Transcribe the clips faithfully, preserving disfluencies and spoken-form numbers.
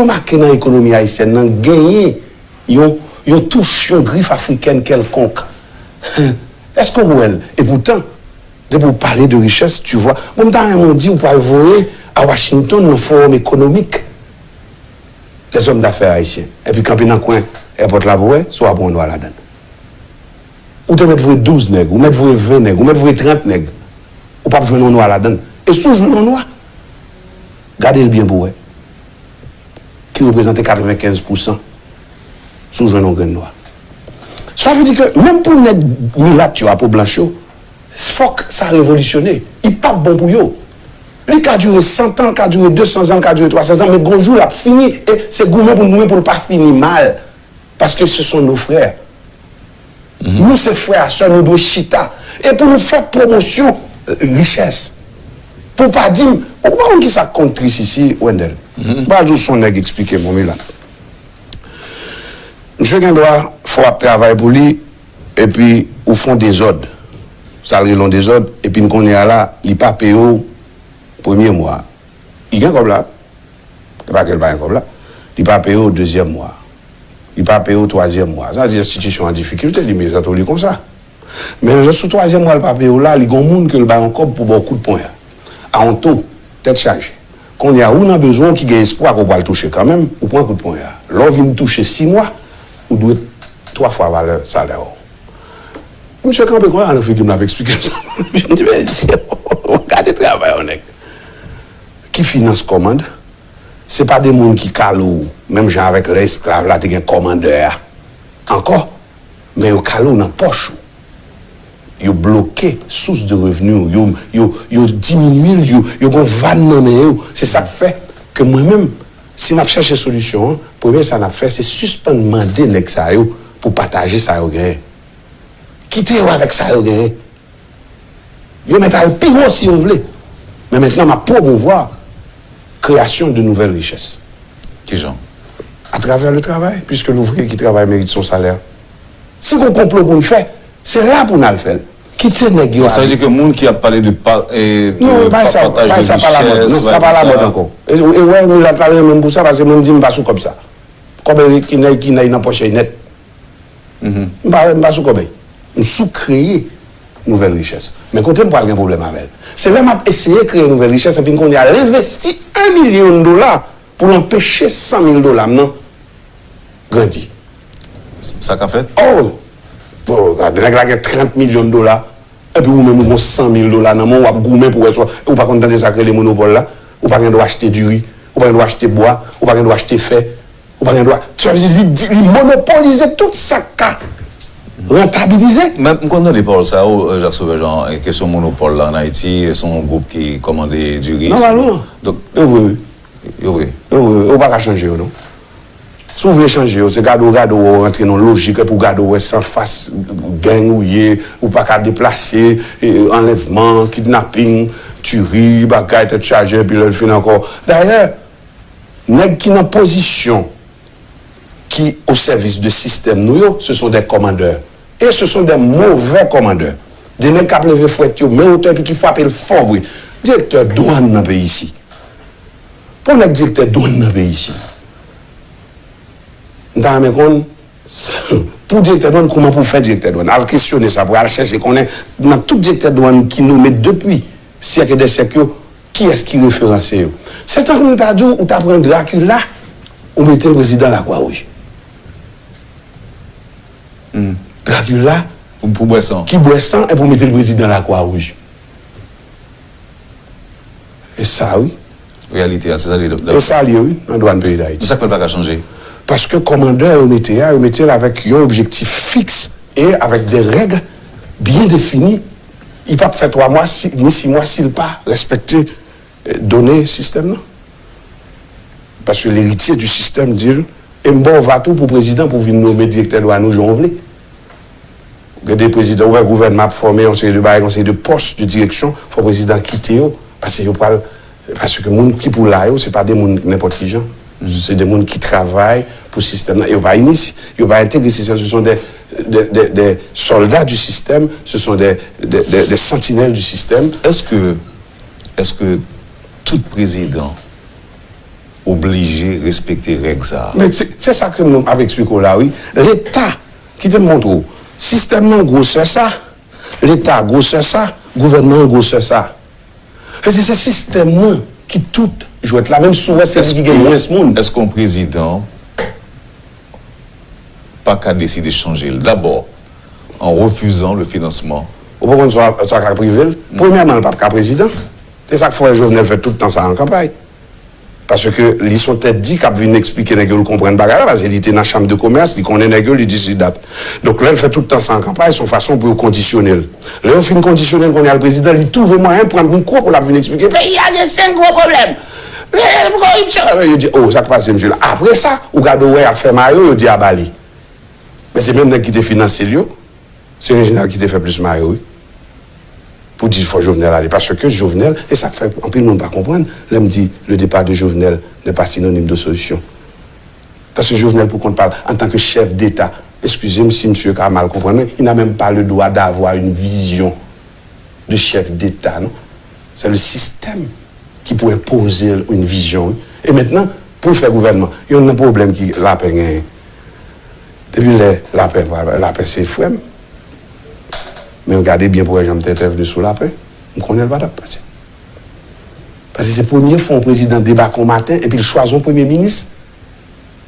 remake nan ekonomi ayisyèn nan genyen yon, yon touch, yon grif afrikèn kèlkonk? Èske w wè l? Epoutan, depi w pale de richès, tu vois. Bon, m ta renmen w di w pral voye a Washington nan Forum Économique des Hommes d'Affaires Haïtiens. Epi kanpe nan kwen èpòt la pou wè si w ap wè yon nwa ladan l. Ou te mèt voye douz nèg, ou mèt voye ven nèg, ou mèt voye trant nèg. Ou p ap jwenn yon nwa ladan l. E si w jwenn yon nwa, gade l byen pou w wè. Ki reprezante katrevenkenz pousan si w jwenn yon grenn nwa. Sa vle di ke menm pou nèg milat yo a po blanch yo, fòk sa revolisyone. Li p ap bon pou yo. Li ka dire san tan, li ka dire de san zan, li ka dire twa san zan, men gon jou l ap fini. E se goumen pou n goumen pou l pa fini mal. Paske ce sont nos frères. Nou se frè a sè, nou dwe chita. E pou nou fè pwomosyon richès. Pou w pa di m, ou pa konn ki sa k konn tris isi, Wendell? M pral di w son nèg eksplike m, yon milat. Misye gen dwa fè w ap travay pou li, epi ou fè yon dezòd. Sa l rele yon dezòd, epi n konnen a la, li pa peye w premye mwa. Li gen kòb la. Se pa ke l pa gen kòb la. Li pa peye w dezyèm mwa. Li pa peye w twazyèm mwa. Sa vle di enstitisyon an difikilte, li prezante w li konsa. Men lè sou twazyèm mwa l pa peye w la, li gen yon moun ke l bay yon kòb pou ba w kout pwen a. A yon to, tèt chaje. Kounye a, ou nan bezwen w ki gen espwa ke w pral touche kanmenm, ou pran kout pwen a. Lè w vin touche sis mwa, ou dwe twa fwa valè salè w. Misye kanpe konsa nan figi m, l ap eksplike m sa. M di, "Mesye, gade travay yon nèg." Ki finans kòmand? Se pa de moun ki kale w, menm jan avèk lè esklav la te gen kòmandè a ankò, men yo kale w nan pòch ou. Yo bloke sous de revni w, yo, yo, yo diminye l, yo, yo gen yon vàn nan men yo. Se sa k fè ke mwen menm, si n ap chèche solisyon an, premye sa n ap fè, se sispann mande nèg sa yo pou pataje sa yo genyen. Kite yo avèk sa yo genyen. Yo mèt al pi wo si yo vle. Men mentnan, m ap pwomouvwa kreyasyon de nouvèl richès. Kijan? Atravè le travay, puiske louvriye ki travay merite son salè. Si gon konplo pou n fè, se la pou n al fè l. Kite nèg yo ale. Sa vle di ke moun ki ap pale de pa, e, de pa, pataj de richès, non, sa pa lamòd ankò. E, e wè, milat la renmen m pou sa, paske mwen m di m pa sou kòb sa. Kòb ki nèg, ki nèg nan pòch nèt. M pa, m pa sou kòbèy. M sou kreye nouvèl richès. Men kote m pral gen pwoblèm avè l? Se lè m ap eseye kreye nouvèl richès, epi m konnen al envesti en milyon dola pou l anpeche san mil dola m nan grandi. Sa ka fèt? Oh! Bon, gade, nèg la gen trant milyon dola, epi ou menm ou gon san mil dola nan men w, w ap goumen pou wè si w, ou pa konn tande sa k rele monopòl la? Ou pa gen dwa achte diri, ou pa gen dwa achte bwa, ou pa gen dwa achte fè. Ou pa gen dwa. Sa vle di, li, di- li monopolize tout sa k ka rantabilize. Men m konn tande pawòl sa yo, Jacques Sauveur Jean, e kesyon monopòl la ann Ayiti, se yon gwoup ki kòmande diri. Nòmalman. Donk, yo vre, wi. Yo vre. Yo vre, wi. Ou pa ka chanje yo, non. Si w vle chanje yo, se gade w, gade w, w rantre nan lojik, epi w gade w wè san fas, gang ou ye, ou pa ka deplase, e, anlèvman, kidnaping, tiri, bagay, tèt chaje, epi lè l fin ankò. Dayè, nèg ki nan pozisyon ki o sèvis de sistèm nou yo, ce sont des commandeurs. Et ce sont des mauvais commandeurs. De nèg k ap leve fwèt yo, men otè epi ki frape l fò vre. Direktè dwàn nan peyi isi. Pou nèg direktè dwàn nan peyi isi. M ta renmen konn, pou direktè dwàn, kouman pou fè direktè dwàn? Al kesyone sa, pou al chèche konnen nan tout direktè dwàn ki nome depi syèk e dè syèk yo, kiyès ki referanse yo? Se tankou m ta di w, ou ta pran Drakila, ou mete l prezidan Lakwa Wouj. Drakila, pou, pou bwè san, ki bwè san, epi ou mete l prezidan Lakwa Wouj. E sa, wi. Reyalite a, se sa li ye. E sa li ye, wi, nan dwàn peyi Dayiti. Men sa k fè l pa ka chanje? Paske kòmandè yo mete a, yo mete l avèk yon objektif fiks e avèk de règ byen defini. Li p ap fè twa mwa, si, ni sis mwa si l pa respekte, e, done sistèm nan. Paske leritye di sistèm di l, e m ba w va tou pou prezidan pou vin nome direktè dwàn ou jan w vle. Gen de prezidan, ou wè gouvènman ap fòme yon seri de bagay, yon seri de pòs de direksyon, fò prezidan kite yo, paske yo pral, paske moun ki pou la yo, se pa de moun nenpòt ki jan. Se de moun ki travay pou sistèm nan. Yo pa inis-, yo pa entegre sistèm, ce sont des, des, des, des soldats du système, ce sont des, des, des, des sentinelles du système. Èske, èske tout prezidan oblije respekte règ sa a. Men se, se sa ke m ap eksplike w la, wi. Leta, kite m montre w. Sistèm nan gwosè sa, Leta gwosè sa, gouvènman an gwosè sa. Se, se sistèm nan ki tout jwèt la, menm si w wè se li ki gen mwens moun. Èske yon prezidan pa ka deside chanje l? Dabò, en refusant le financement. Ou pa konn sa, sa ka prive l? Premyèman, l p ap ka prezidan. Se sa k fè Jovenel fè tout tan sa an kanpay. Paske li se yon tèt di k ap vin eksplike nèg yo l konprann bagay la, paske li te nan chanm de komès, li konnen nèg yo, li di si dat. Donk, lè l fè tout tan sa an kanpay, se yon fason pou yo kondisyone l. Lè yo fin kondisyone l, kounye a l prezidan, li twouve mwayen pran mikwo pou l ap vin eksplike peyi a gen senk gwo pwoblèm. Koripsyon. Yo di, o, sa k pase, mesye la? Apre sa, ou gade wè y ap fè mayo, yo di a ba li. Men se menm nèg ki te finanse l yo, se Reginald ki te fè plis mayo, wi. Pou di fò Jovenel ale. Paske Jovenel, e sa k fè anpil moun pa konprann, lè m di le départ de Jovenel n'est pas synonyme de solution. Paske Jovenel, pou kont pa l, antanke chèf deta, excusez-moi si misye ka mal konprann mwen, il n'a même pas le droit d'avoir une vision de chèf deta, non. C'est le système ki pou enpoze l yon vizyon, wi. E mentnan, pou l fè gouvènman, youn nan pwoblèm ki Lapen genyen. Depi lè Lapen, Lapen se frè m, men gade byen pou wè jan m te entèvni sou Lapen, m konnen l pa t ap pase. Paske se premye fwa yon prezidan debake yon maten epi l chwazi yon premye minis,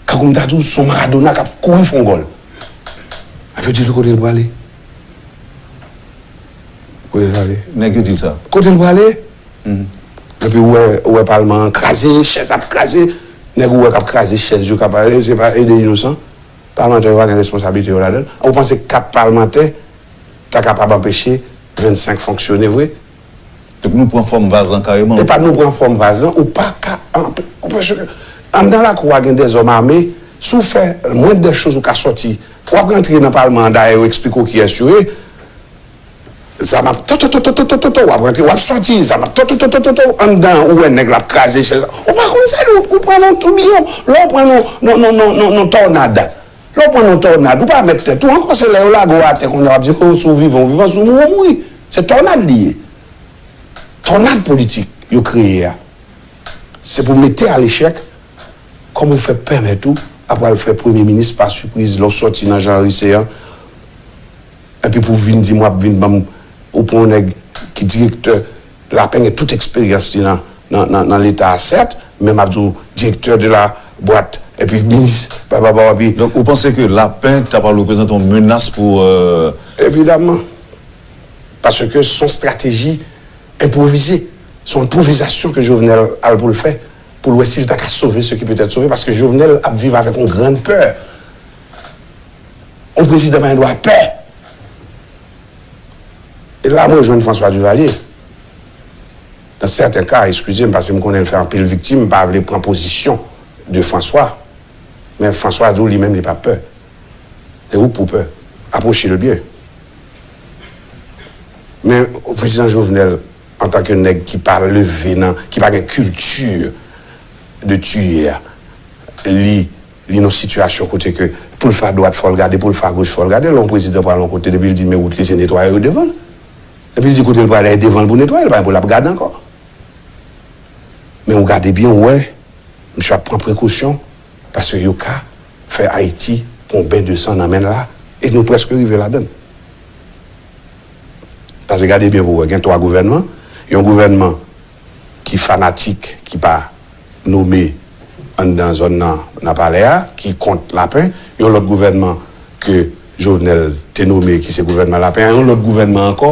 kankou m ta di w, se yon Maradona k ap kouri fè yon gòl. Epi yo di l kote l prale. Kote l prale? Nèg yo di l sa. Kote l prale? Epi ou wè, ou wè palman an kraze, chèz ap kraze. Nèg ou wè k ap kraze chèz yo, k ap, se pa, e de inosan. Palmantè yo pa gen responsablite yo ladan l. Ou panse kat palmantè ta kapab anpeche vennsenk fonksyone vre? Donk nou pran fòm vaz lan kareman. E pa nou pran fòm vaz lan, ou pa ka anpe-, ou pa, paske anndan lakou a gen dèzòm ame, si w fè mwenn dè choz ou ka sòti. W ap rantre nan palman an, dayè yo eksplike w kiyès yo ye. Zam ap to to to to to to to to, w ap rantre, w ap sòti, zam ap to to to to to to, anndan ou wè nèg la ap kraze chèz la. Ou pa konn sa, ou, ou pran nan toubiyon, lè w pran nan, nan, nan, nan, nan, nan tònad. Lè w pran nan tònad, ou pa mèt tèt ou ankò, se lè yo lage w atè kounye a w ap di, o, si w vivan, w vivan, si w mouri, w mouri. Se tònad li ye. Tònad politik yo kreye a. Se pou mete a lechèk, kòman w fè pèmèt ou, apre al fè premye minis pa sipriz, lè w sòti nan Jean Harry Céant, epi pou w vin di m w ap vin ban m, ou pran yon nèg ki direktè, Lapen gen tout eksperyans li nan, nan, nan, nan Leta a, sèt, men m ap di w, directeur de la boîte, epi minis, pa, pa, pa, epi Donk ou panse ke Lapen ta pral reprezante yon menas pou, euh, Evidaman. Paske se yon estrateji enpwovize. Se yon enpwovizasyon ke Jovenel al pou l fè, pou l wè si l ta ka sove ce qui peut être sauvé, paske Jovenel ap viv avèk yon grann pè. Yon prezidan pa gen dwa pè. E la mwen jwenn François Duvalier. Nan sèten ka, eskize m, paske m konnen l fè anpil viktim, m pa vle pran pozisyon de François. Men François di w li menm li p ap pè. E ou k pou pè. Apwoche l byen. Men prezidan Jovenel, antanke nèg ki pa leve nan, ki pa gen kilti de tiye a, li, li nan sitiyasyon kote ke pou l fè adwat fò l gade, pou l fè agoch fò l gade, lè yon prezidan pral yon kote, depi l di men wout li se netwaye yo devan l. Depi l di kote l prale e devan l pou netwaye, l pa gen pou l ap gade ankò. Men ou gade byen, ou wè, misye ap pran prekosyon, paske yo ka fè Ayiti pran yon ben de san nan men l la, e nou prèske rive ladan l. Paske gade byen pou wè, gen twa gouvènman, yon gouvènman ki fanatik, ki pa nome anndan zòn nan, nan palè a, ki kont Lapen, yon lòt gouvènman ke Jovenel te nome, ki se gouvènman Lapen an, yon lòt gouvènman ankò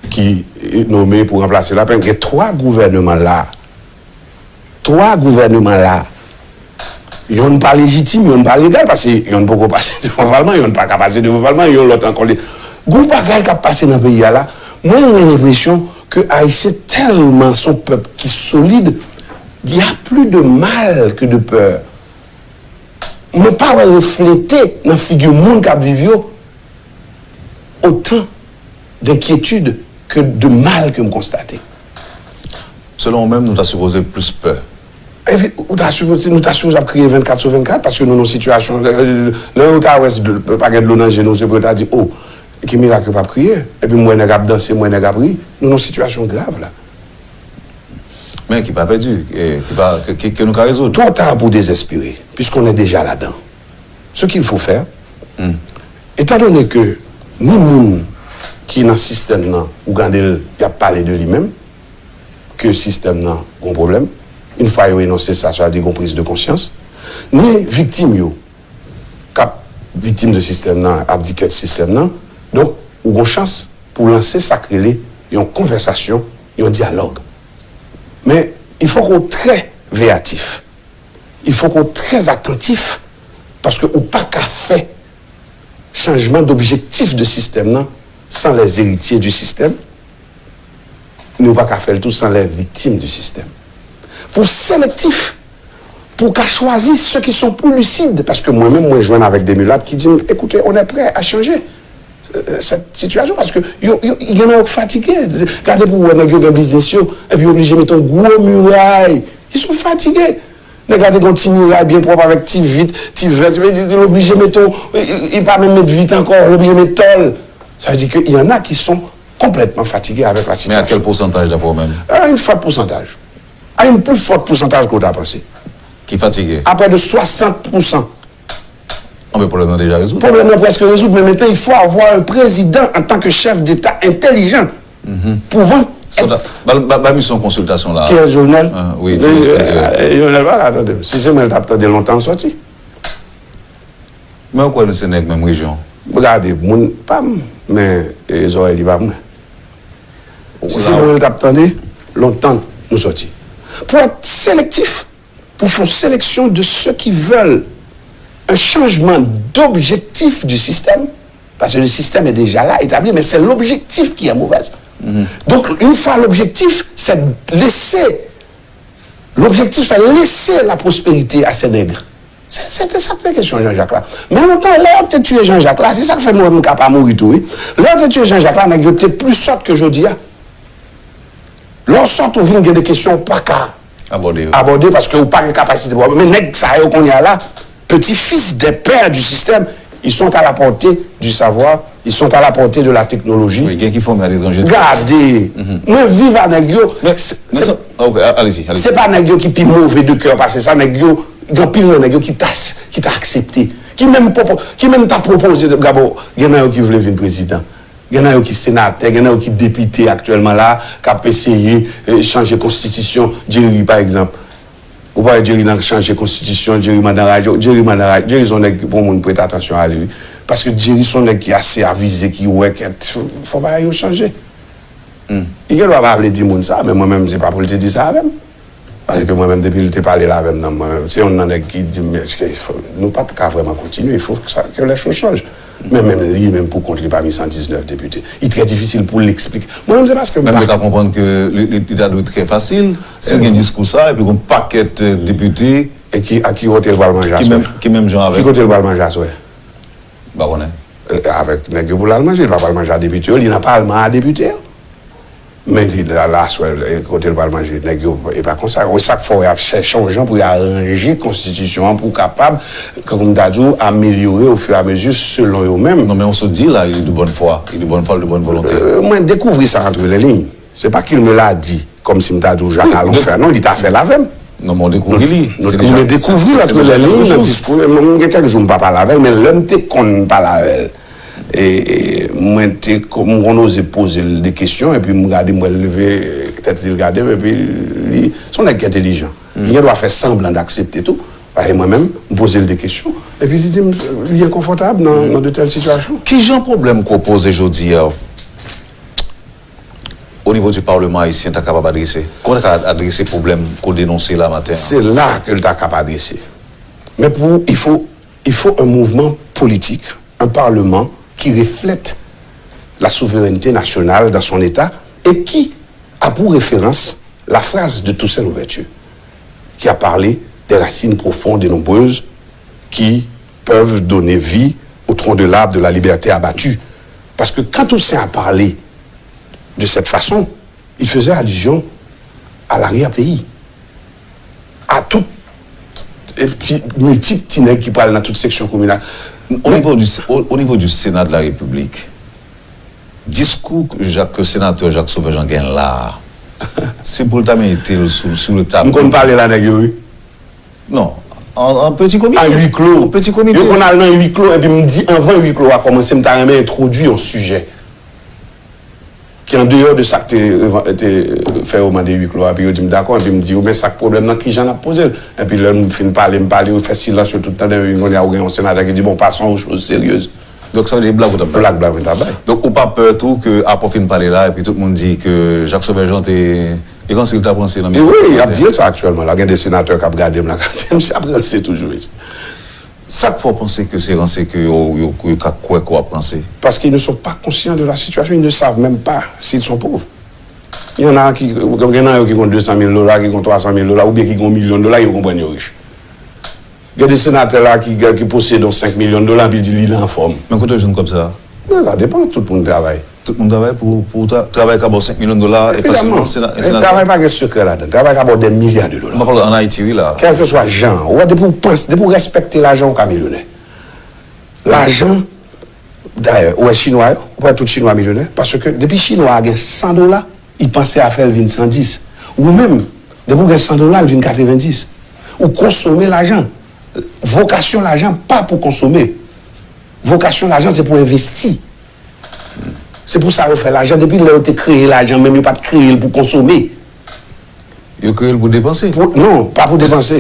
ki, eh, nome pou ranplase Lapen. Gen twa gouvènman la. Twa gouvènman la. Yonn pa lejitim, yonn pa legal, paske yonn poko pase devan palman, yonn pa ka pase devan palman, yon lòt ankò li. Gon bagay k ap pase nan peyi a la, mwen gen lenpresyon ke Ayisyen tèlman se yon pèp ki solid, y a plus de mal que de peur. Mwen pa wè reflete nan figi moun k ap viv yo otan d'enkyetid ke de mal ke m konstate. Selon ou menm, nou ta sipoze plis pè. Epi, ou ta sipoze, nou ta sipoze ap kriye vennkat sou vennkat, paske nou nan sitiyasyon, lè, lè yo ta wè si dlo, pa gen dlo nan je nou, se pou yo ta di, o, ki mirak yo p ap kriye. Epi m wè nèg ap danse, m wè nèg ap ri. Nou nan sitiyasyon grav la. Men ki pa pèdi, eh, ki pa, ke, ke, ke nou ka rezoud. Trop tard pour désespérer, puisqu'on est déjà là-dedans. Ce qu'il faut faire, étant donné que ni moun ki nan sistèm nan, ou gade l, y ap pale de li menm, ke sistèm nan gon pwoblèm, yon fwa yo enonse sa, sa vle di gon priz de konsyans, ni viktim yo, k ap viktim de sistèm nan, abdike de sistèm nan, donk, ou gon chans pou lanse sa k rele yon konvèsasyon, yon dyalòg. Men, il faut qu'on très véatif. Il faut qu'on très attentif, paske ou pa ka fè chanjman d'objectif de sistèm nan sans les héritiers du système, ni ou pa ka fè l tou sans les victimes du système. Pou selektif, pou ka chwazi ceux qui sont plus lucides, paske mwen menm, mwen jwenn avèk de milat ki di m, écoutez, on est prêt à changer, euh, cette situation, paske yo, yo, gen nan yo k fatige. Gade pou wè nèg yo gen biznis yo, epi yo oblije mete yon gwo miray. Ils sont fatigués. Nèg la te gen yon ti miray byen pwòp avèk ti vit, ti vèt, li oblije mete, li pa menm met vit ankò, li oblije met tòl. Sa vle di ke il y en a qui sont complètement fatigués avec la situation. Mais à quel pourcentage d'après vous-même? À une forte pourcentage. À une plus forte pourcentage que vous pensez. Ki fatige? À près de soixante pour cent. Anben, pwoblèm nan deja rezoud. Pwoblèm nan prèske rezoud, men mentnan, il faut avoir un président en tant que chef d'État intelligent, pouvant être... Ba, ba, ba misyon konsiltasyon la. Kiyès, Jovenel? Ah, wi, di, di. Jovenel pa ka tande m. Si se mwen l t ap tande, lontan l sòti. Men ou kwè nou se nèg menm rejyon? Gade, moun pa m, men, eh, zòrèy li pa mwen. Si se mwen l t ap tande, lontan nou sòti. Pou être sélectif, pour faire sélection de ceux qui veulent un changement d'objectif du système, parce que le système est déjà là, établi, mais c'est l'objectif qui est mauvais. Donc, une fois l'objectif, c'est de laisser, l'objectif, c'est laisser la prospérité à ces nègres. Se te sa k te kesyon Jean-Jacques la. Men lontan, lè yo te tiye Jean-Jacques la, se sa k fè m wè m ka pa mouri tou, wi. Lè yo te tiye Jean-Jacques la, nèg yo te pli sòt ke jodi a. Lè w sòt, ou vin gen de kesyon ou pa ka abòde, paske ou pa gen kapasite pou abòde. Men nèg sa yo kounye a la, petit-fils des pères du système, ils sont à la portée du savoir, ils sont à la portée de la technologie. Wi, gen ki fòme aletranje. Gade, mwen viv a nèg yo. Se pa nèg yo ki pi move de kè pase sa, nèg yo, gen anpil nan nèg yo ki ta, ki ta aksepte, ki menm pwopo-, ki menm ta pwopoze, gabo, gen nan yo ki vle vin prezidan. Gen nan yo ki senatè, gen nan yo ki depite aktyèlman la, k ap eseye, eh, chanje konstitisyon. Jerry, pa egzanp. Ou pa wè Jerry nan chanje konstitisyon, Jerry mandan raje, Jerry mandan raje, Jerry se yon nèg pou moun prete atansyon a li, wi. Paske Jerry se yon nèg ki ase avize, ki wè ke fò bagay yo chanje. Li gen dwa pa vle di moun sa, men mwen menm, se pa pou l te di sa avè m. Paske mwen menm, depi l te pale l avè m nan, mwen menm, se youn nan nèg ki di m, èske fò, nou p ap ka vrèman kontinye, il faut que ça, que les choses changent. Men menm li, menm pou kont li, pami san diznèf depite, li trè difisil pou l eksplike. Mwen menm, se paske m pa... Men m te ka konprann ke li, li, li ta dwe trè fasil, si l gen diskou sa, epi gon pakèt, eh, depite... E ki, a ki kote l pral manje aswè? Ki menm, ki menm jan avèk... Ki kote l pral manje aswè? M pa konnen. Eh, avèk nèg yo pou l al manje, li pa pral manje a depite yo, li nan palman a depite yo. Men li la, la aswè, eh, kote l pral manje, nèg yo, e pa konsa. E sa k fè w y ap chèche yon jan pou y aranje konstitisyon an pou kapab, kankou m ta di w, amelyore au fur et à mesure selon yo menm. Non, men on se dit là, il est de bonne foi. Il est de bonne foi, de bonne volonté. Euh, mwen dekouvri sa entre les lignes. Se pa qu'il me l'a dit, kòmsi m ta di w Jacques a lonfè. Non, li ta fè l avè m. Non, men w dekouvri li. Mwen dekouvri l entre les lignes nan diskou, mwen gen kèk jou m pa pale avè l, men lè m te konn pale avè l, e, e, mwen te ko-, m konn oze poze l de kesyon, epi m gade, m wè l leve tèt li, l gade m, epi li, se yon nèg ki entèlijan. Li gen dwa fè sanblan d aksepte tou, paske mwen menm, m poze l de kesyon, epi li di m, li enkonfòtab nan, nan de tèl sitiyasyon. Ki jan pwoblèm ke w poze jodi a, au niveau du Parlement haïtien, ta kapab adrese? Kòman ta ka adrese pwoblèm ke w denonse la maten an? Se la ke l ta kab adrese. Men pou, il faut, il faut un mouvement politique, un parlement qui reflète la souveraineté nationale dans son état et qui a pour référence la phrase de Toussaint Louverture, qui a parlé des racines profondes et nombreuses qui peuvent donner vie au tronc de l'arbre de la liberté abattu. Parce que quand Toussaint a parlé de cette façon, il faisait allusion à l'arrière-pays, à tout, epi miltip ti nèg ki pral nan tout seksyon kominal. Au niveau du, au, au niveau du Sénat de la République, diskou ke Jacques, ke senatè Jacques Sauveur Jean gen la a, Se pou l ta mete l sou, sou le tablo. M konn pale la nèg yo, wi. Non. An, an peti komite. An huis clos. An peti komite. Yo konn al nan huis clos, epi m di anvan huis clos a kòmanse, m ta renmen entwodui yon sijè ki andeyò de sa k te, te fè yo mande huis clos a, epi yo di m dakò, epi m di yo, men sa k pwoblèm nan, kijan n ap poze l? Epi lè m fin pale, m pale, yo fè silans, yo tout tande, epi kounye a ou gen yon senatè ki di, bon, passons aux choses sérieuses. Donk sa vle di blag ou t ap bay. Blag, blag mwen t ap bay. Donk ou pa pè tou ke apre w fin pale la, epi tout moun di ke Jacques Sauvaire Jean te, e ranse l t ap ranse nan mikwo. Wi, y ap di l sa aktyèlman la. Gen de senatè k ap gade m la, k ap di, misye ap ranse toujou, mesye. Sa k fè w panse ke se ranse ke yo, yo, yo ka kwè ke w ap ranse? Parce qu'ils ne sont pas conscients de la situation, ils ne savent même pas s'ils sont pauvres. Il y en a qui, gen nan yo ki gon de san mil dola, ki gon twa san mil dola, oubyen ki gon milyon dola, yo konprann yo rich. Gen de senatè la ki, ki posede yon senk milyon dola, epi l di li, li anfòm. Men kote w jwenn kòb sa a? Men sa depann, tout moun travay. Tout moun travay pou, pou tra, travay ka ba w senk milyon dola, e fasilman, se senatè. Travay pa gen sekrè ladan. Travay ka ba w dè milya de dola. M pa pale ann Ayiti, wi, la. Kèlkeswa jan, ou wè, depi w panse, depi w respekte lajan, ou ka milyonè. Lajan, dayè, ou wè chinwa yo, ou wè tout chinwa milyonè, paske depi chinwa a gen san dola, li panse a fè l vin san dis. Ou menm, depi w gen san dola, l vin katreven dis. Ou konsome lajan. Vokasyon lajan pa pou konsome. Vokasyon lajan se pou envesti. Se pou sa yo fè lajan. Depi lè yo te kreye lajan, menm yo pa t kreye l pou konsome. Yo kreye l pou depanse. Pou, non, pa pou depanse.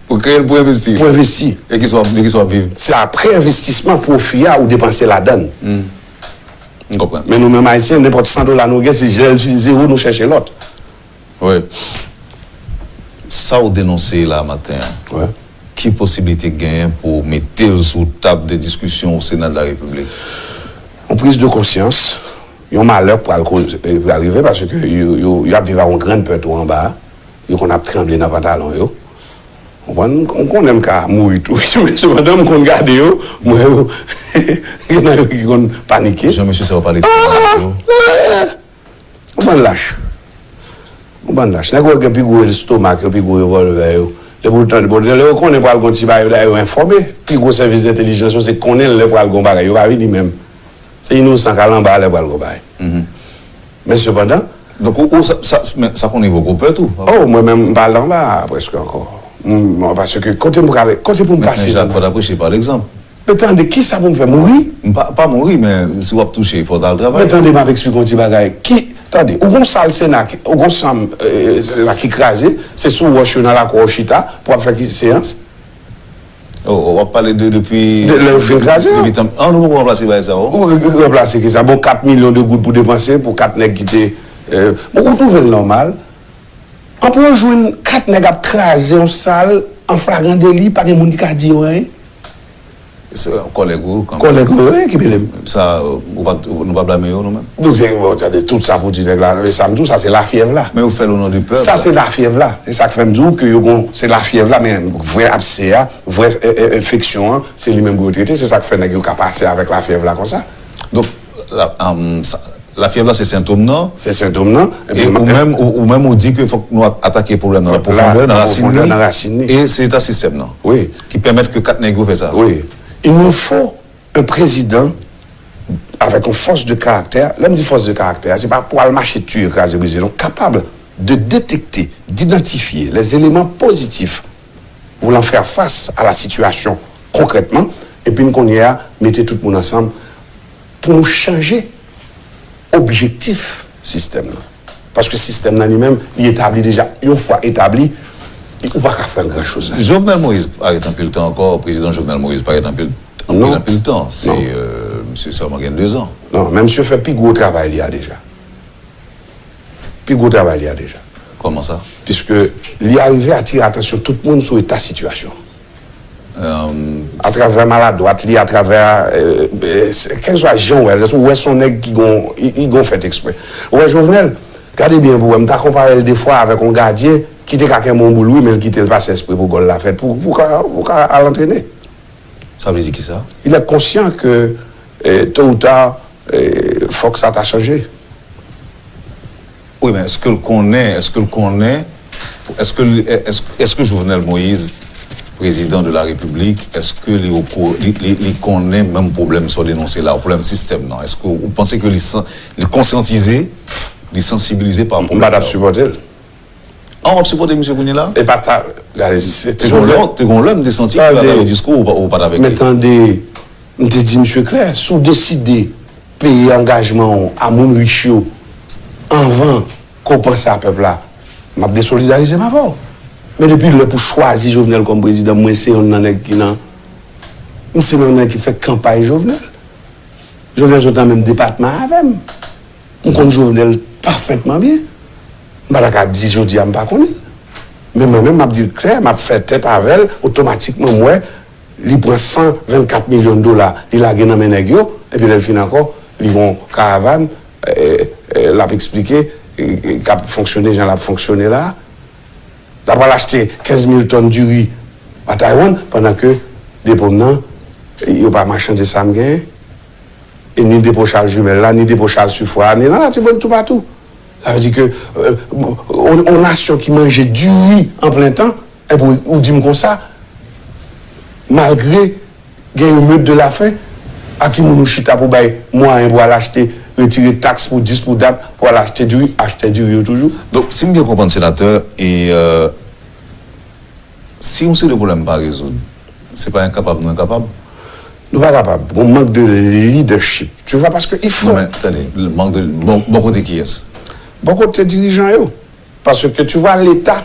Ou kreye l pou envesti. Pou envesti. E ki sa w ap, de ki sa w ap viv? Se apre envestisman, pwofi a, ou depanse ladan l. M konprann. Men nou menm Ayisyen, nenpòt san dola nou gen, se zewo nou chèche lòt. Wi. Sa w denonse la maten an, wi, ki posiblite k genyen pou w mete l sou tab de diskisyon au Sénat de la République? Yon priz de konsyans, yon malè k pral koze, pral rive, paske yo, yo, y ap viv ak yon grenn pè tou anba a. Yo konn ap tranble nan pantalon yo. Konprann? M konnen m ka mouri tou, men sepandan m konn gade yo, m wè yo, gen nan yo ki konn panike. Jan mesye sa yo pale. Yon bann lach. Yon bann lach. Nèg yo gen pi gwo estomak yo, pi gwo revòlvè yo. Depi w tande, bon, lè yo konnen pral gon ti bagay, yo dayè yo enfòme. Pi gwo sèvis dentèlijans yo, se konnen lè pral gon bagay. Yo pa vini menm. Se inosan k al anba lè pral gon bagay. Men sepandan, donk, ou, ou, sa, sa, men sa konn rive w pè tou. Oh, mwen menm, m pa al anba a prèske ankò. M, paske kote m prale, kote pou m pase. Men, men Jacques, fò w ta preche pa legzanp. Men tande, kisa pou m fè? Mouri? M pa, pa mouri, men si w ap touche, fò w ta al travay. Men tande, m ap eksplike yon ti bagay. Ki, tande, ou gon sal Sena, ki, ou gon chanm, eh, la ki kraze, se sou wòch yo nan lakou w chita, pou w ap fè ki seyans? Oh, w ap pale de depi. De lè yo fin kraze a. Depi tan, ah, nou poko ranplase bagay sa yo. Ou ranplase ki sa? Bon, kat milyon de goud pou depanse, pou kat nèg ki te, eh, bon, ou twouve l nòmal? Anpil jwenn kat nèg ap kraze yon sal an flagran deli, pa gen moun ki ka di yo anyen. Se kòlèg ou kanmenm. Kòlèg ou, wi, ki mele m. Sa, ou pa, nou pa blame yo, nou menm. Donk, se, bon, tande, tout sa pou di nèg la, e sa m di w, sa se lafyèv la. Men yo fè l o non de pèp. Sa se lafyèv la. Se sa k fè m di w ke yo gon, se lafyèv la, men vrè absè a, vrè, eh, eh, enfeksyon an, se li menm pou yo trete. Se sa k fè nèg yo ka pase avèk lafyèv la konsa. Donk, la, um, sa, lafyèv la se sentòm nan. Se sentòm nan. E ou menm, ou, ou menm ou di ke fòk nou at-, atake pwoblèm nan an pwofondè, nan rasin li. Nan pwofondè, nan rasin li. E se eta sistèm nan. Wi. Ki pèmèt ke kat nèg yo fè sa. Wi. Il nous faut un président avec une force de caractère. Lè m di fòs de karaktè, se pa pou al mache tiye, kraze, brize, non. Kapab de détecter, d'identifier les éléments positifs voulant faire face à la situation concrètement, epi n kounye a mete tout moun ansanm pou nou chanje objektif sistèm nan. Paske sistèm nan li menm, li etabli deja. Yon fwa etabli, ou pa ka fè gran choz la. Jovenel Moïse pa ret anpil tan ankò, prezidan Jovenel Moïse pa ret anpil, anpil, anpil tan. Se, euh, misye sèlman gen dezan. Non, men misye fè pi gwo travay li a deja. Pi gwo travay li a deja. Kòman sa? Piske li arive atire atansyon tout moun sou eta sitiyasyon. Atravè maladwat li, atravè, kèlkeswa jan w wè l, ou wè se yon nèg ki gon, li, li gon fèt eksprè. Ou wè Jovenel, gade byen pou w wè, m ta konpare l defwa avèk yon gadyen ki te ka kenbe yon boul, wi, men l kite l pase espre pou gòl la fèt, pou, pou ka, pou ka al antrene. Sa vle di kisa? Il est conscient que, eh, tôt ou tard, eh, fòk sa ta chanje. Wi, men èske l konnen, èske l konnen, èske l, èske, èske Jovenel Moïse, prezidan de la Repiblik, èske li, li, li, li konnen menm pwoblèm sa w denonse la, pwoblèm sistèm nan? Èske ou panse ke li, li konsyantize Li sansibilize pa pwoblèm sa yo. M pa t ap sipòte l. An w ap sipòte misye kounye la? E pa ta, gade, se te gon lè, te gon lè m te santi ke w ta bay diskou ou pa t avèk li. Men tande, m te di misye klè, si w deside peye angajman w a moun rich yo anvan ke w panse a pèp la, m ap desolidarize m avè w. Men depi lè pou chwazi Jovenel kòm prezidan, mwen se yonn nan nèg ki nan, m se yonn nan nèg ki fè kanpay Jovenel. Jovenel sot nan menm depatman avè m. M konn Jovenel pafètman byen. M pa ta ka di jodi a m pa konnen l. Men mwen menm, m ap di l klè, m ap fè tèt avè l, otomatikman m wè li pran san vennkat milyon dola, li lage nan men nèg yo, epi lè l fin ankò, li gon karavàn, l ap eksplike, k ap fonksyone jan l ap fonksyone la. L ap al achte kenz mil tòn diri a Taiwan, pandan ke depo m nan, yo pa machande sa m genyen. E ni depo Charles Jumelle la, ni depo Charles Suffren, ni nan Latibonit toupatou. Sa vle di ke yon nasyon ki manje diri an plen tan, epi ou di m konsa, malgre gen yon mèt de la fen, a ki moun ou chita pou bay mwayen pou al achte, retire taks pou dis pou dat, pou al achte diri, achtè diri yo toujou? Donk, si m byen konprann, senatè, e si yon seri de pwoblèm pa rezoud, se pa enkapab nou enkapab? Nou pa kapab. Gon mank de leadership. Tu vois, parce que il faut. Non, men, tande, mank de. Bon, bon kote kiyès? Bon kote dirijan yo. Paske, tu vois, Leta.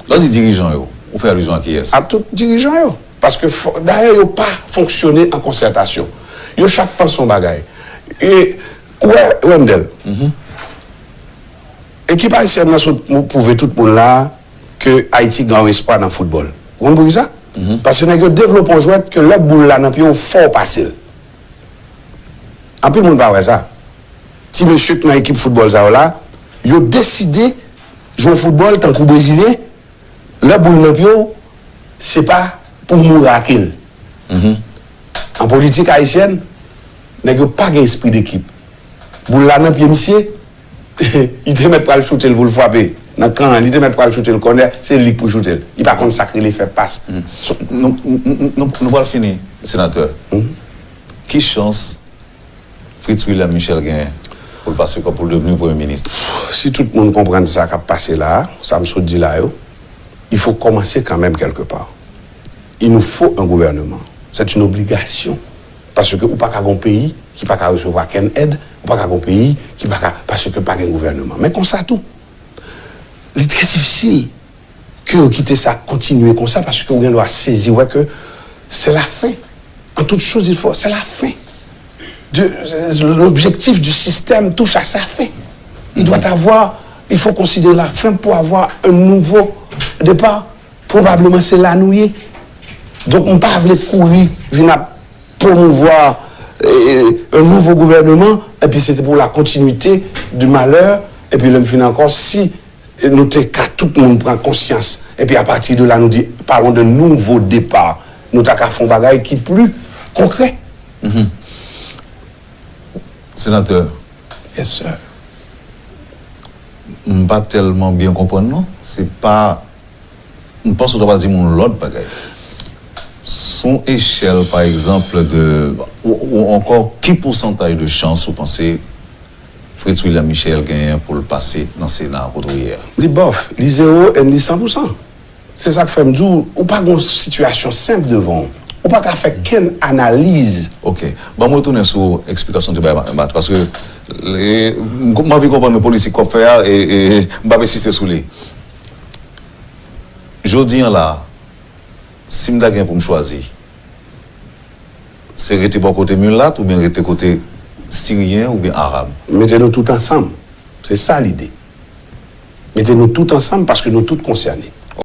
Lè w di dirijan yo, ou fè alizyon a kiyès? A tout dirijan yo. Paske, dayè, yo pa fonksyone an konsètasyon. Yo chak panse yon bagay. E, ou wè, Wendell, ekip ayisyèn nan sot pwouve tout moun la ke Ayiti gen yon espwa nan foutbòl. Ou konn poukisa? Paske nèg yo devlope yon jwèt ke lè boul la nan pye w, fò w pase l. Anpil moun pa wè sa. Ti mesye k nan ekip foutbòl sa yo la, yo deside jwe yon foutbòl tankou brezilyen, lè boul nan pye w, se pa pou w mouri ake l. An politik ayisyèn, nèg yo pa gen espri dekip. Boul la nan pye misye, li te mèt pral choute l pou l frape nan kan an, li te mèt pral choute l kònè, se li k pou choute l. Li pa konn sa k rele fè pas. Nou pral fini, senatè. Ki chans Fritz William Michel genyen pou l pase pou l devni premye minis? Si tout moun konprann sa k ap pase la a, sa m sot di la yo, il faut commencer quand même quelque part. Il nous faut un gouvernement. C'est une obligation. Paske ou pa ka gon peyi ki pa ka resevwa kenn èd, ou pa ka gon peyi ki pa ka, paske pa gen gouvèneman. Men konsa tou, li trè difisil ke yo kite sa kontinye konsa, paske ou gen dwa sezi wè ke c'est la fin. En toute chose, il faut, c'est la fin. De, l'objectif du système touche à sa fin. Il doit avoir, il faut considérer la fin pour avoir un nouveau départ. Probableman se la nou ye. Donk m pa vle kouri vin ap promouvoir un nouveau gouvernement, epi se te pou la continuité du malheur, epi lè m fin ankò, si nou te ka tout moun pran konsyans, epi apati de la nou di parlons d'un nouveau départ, nou ta ka fè yon bagay ki pli konkrè. Senatè. Yes sir. M pa tèlman byen konprann non. Se pa M panse w ta pral di m yon lòt bagay. Sou yon echèl, pa egzanp, de, ou, ou ankò, ki pousantaj de chans ou panse Fritz William Michel genyen pou l pase nan Sena kote w ye a? Li bòf, li zewo and li san pousan. Se sa k fè m di w, ou pa gen yon sitiyasyon senp devan w. Ou pa ka fè kenn analiz. Ok. Ban m retounen sou eksplikasyon w te bay Mat, paske m anvi konprann nan politik w ap fè a, e m p ap ensiste sou li. Jodi an la, si m ta gen pou m chwazi, se rete bò kote milat oubyen rete kote siryen oubyen arab? Mete nou tout ansanm. Se sa lide. Mete nou tout ansanm paske nou tout konsène.